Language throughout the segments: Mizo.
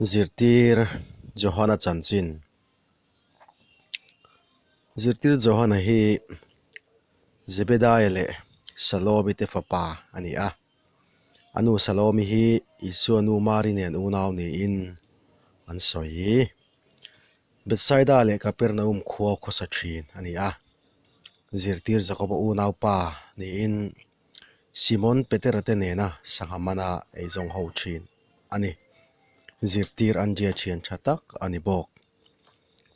Zirtir Johana chanchin Zirtir Johana hi Zebedaia leh Salomi te fapa a ni a. A nu Salomi hi Isua nu Mari nen unau niin an sawi. Bethsaida leh Kapernaum khua khawsa thin a ni a. Zirtir Jakoba unaupa niin Simon Petera te nena sangha mana eizawng ho thin a ni. Zirtir Andria thian tha tak a ni bawk.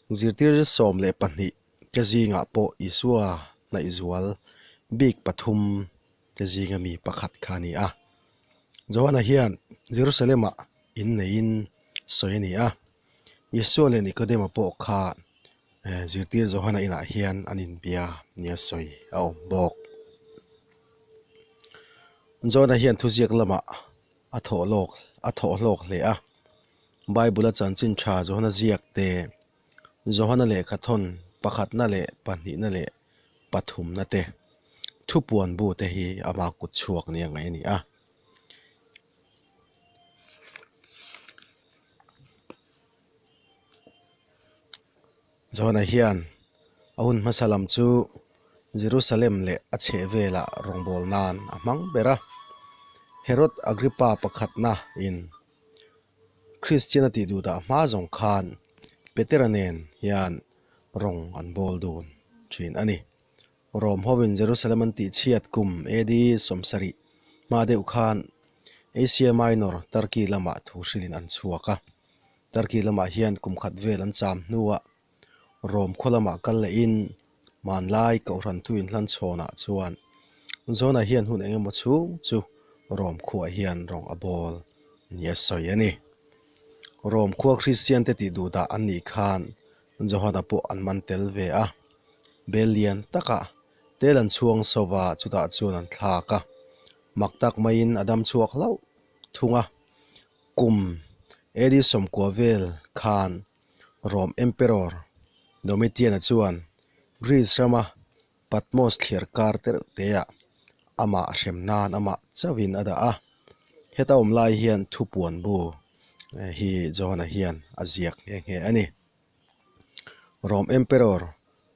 Zirtir 12 te zingah pawh Isua hnaihzual bik pathum te zinga mi pakhat kha a ni a. Johana hian Jerusalem-ah inneiin sawi a ni a. Isua leh Nikodema pawh kha zirtir Johana inah hian an inbia nia sawi a awm bawk. Johana hian thuziak lamah a thawh lawk a thawh hlawk hle a, Bible-a chanchin tha Johana ziak te, Johana lehkha thawn pakhatna leh pahnihna leh pathumna te, thupuan bu te hi ama kut chhuak nia ngaih a ni a. Johana hian a hun hmasa lam chu Jerusalem leh a chhehvelah rawngbâwl nân a hmang ber a. Herod Agrippa pakhatna in Kristian a tih duh dah hma zawng khân Petera nên hian rawng an bâwl dûn ṭhîn a ni. Rom hovin Jerusalem an tihchhiat kum AD 70 hma deuh khan Asia Minor, Turkey lamah thu hrilhin an chhuak a. Turkey lamah hian kum khat vel an cham hnuah Rom khaw lamah kal lehin hmanlai Kohhran thu inhlan chhawnah chuan John-a hian hun eng emaw chhung chu Rom khuaah hian rawng a bawl nia sawi a ni. Rom khua Kristiante tih duhdah an nih khan Johana pawh an man tel ve a. Bel lian takah tel an chhuang sova chutah chuan an thlak a, mak tak maiin a dam chhuak hlauh thung a. Kum AD 90 vel khan Rome Emperor Domitian-a chuan Greece rama Patmos thliar kar tereuh teah amah hrem nan amah chauhin a dah a. Heta awm lai hian thupuan bu hi John-a hian a ziak nghe nghe a ni. Rome Emperor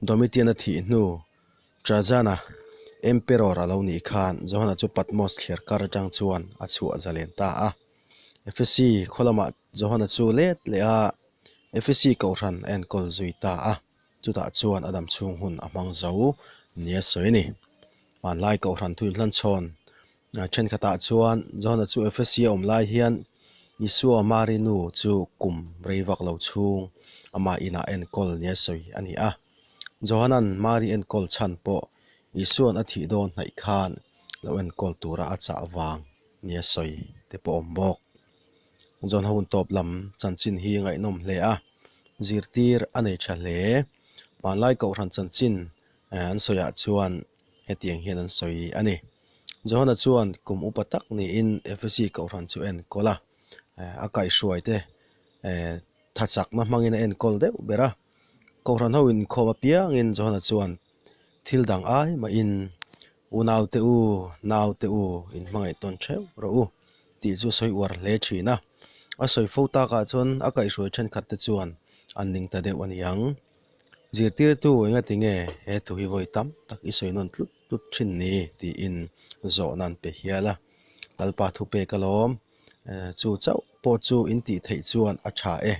Domitian-a thih hnu Trajan-a Emperor a lo nih khan Johana chu Patmos thliar kar atang chuan a chhuah zalen ta a. Efesi khaw lamah Johana chu let leh a, Efesi kohhran a enkawl zui ta a, chutah chuan a dam chhung hun a hmang zo nia sawi a ni. Hmanlai kohhran thu inhlanchhawn Thenkhatah chuan Johana chu Efesi a awm lai hian Isua Mari nu chu kum rei vak lo chhung amah inah enkawl nia sawi a ni a. Johana'n Mari enkawl chhan pawh Isua'n a thih dawn hnaih khan lo enkawl tura a chah vang nia sawi te pawh a awm bawk. John ho hun tawp lam chanchin hi ngaihnawm hle a, zirtir a nei tha hle. Hmanlai Kohhran chanchin an sawiah chuan Hetiang hian an sawi a ni. Johana chuan kum upa tak niin Efesi Kohhran chu enkawl a, a kaihhruai te thachakna hmangin a enkawl deuh ber a. Kohhran ho inkhawm apiangin Johana chuan thil dang ai mahin, Unaute u, naute u, inhmangaih tawn theuh rawh u tih chu sawi uar hle thin a. A sawi fo takah chuan a kaihhruai thenkhat te chuan an ning ta deuh a ni ang. Zirtirtu engati nge he thu hi vawi tam tak i sawi nawn tlut tlut thin ni? tiin zawhna an pe hial a. Lalpa thu pek alawm, chu chauh pawh chu in tih theih chuan a tha e,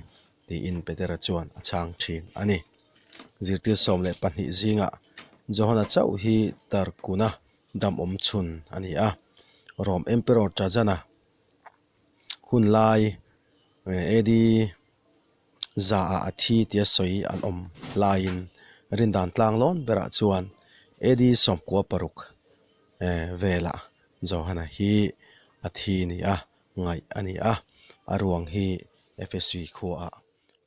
tiin Petera chuan a chhang thin a ni. Zirtir 12 zingah Johana chauh hi Tarkuna dam awm chhun a ni a, Rome Emperor Trajan-a hun lai AD. Zaah a thi tia sawi an awm laiin rindan tlang lawn berah chuan AD 96 velah Johana hi a thi ni a ngaih a ni a, a ruang hi Efesi khuaah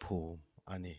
phum a ni.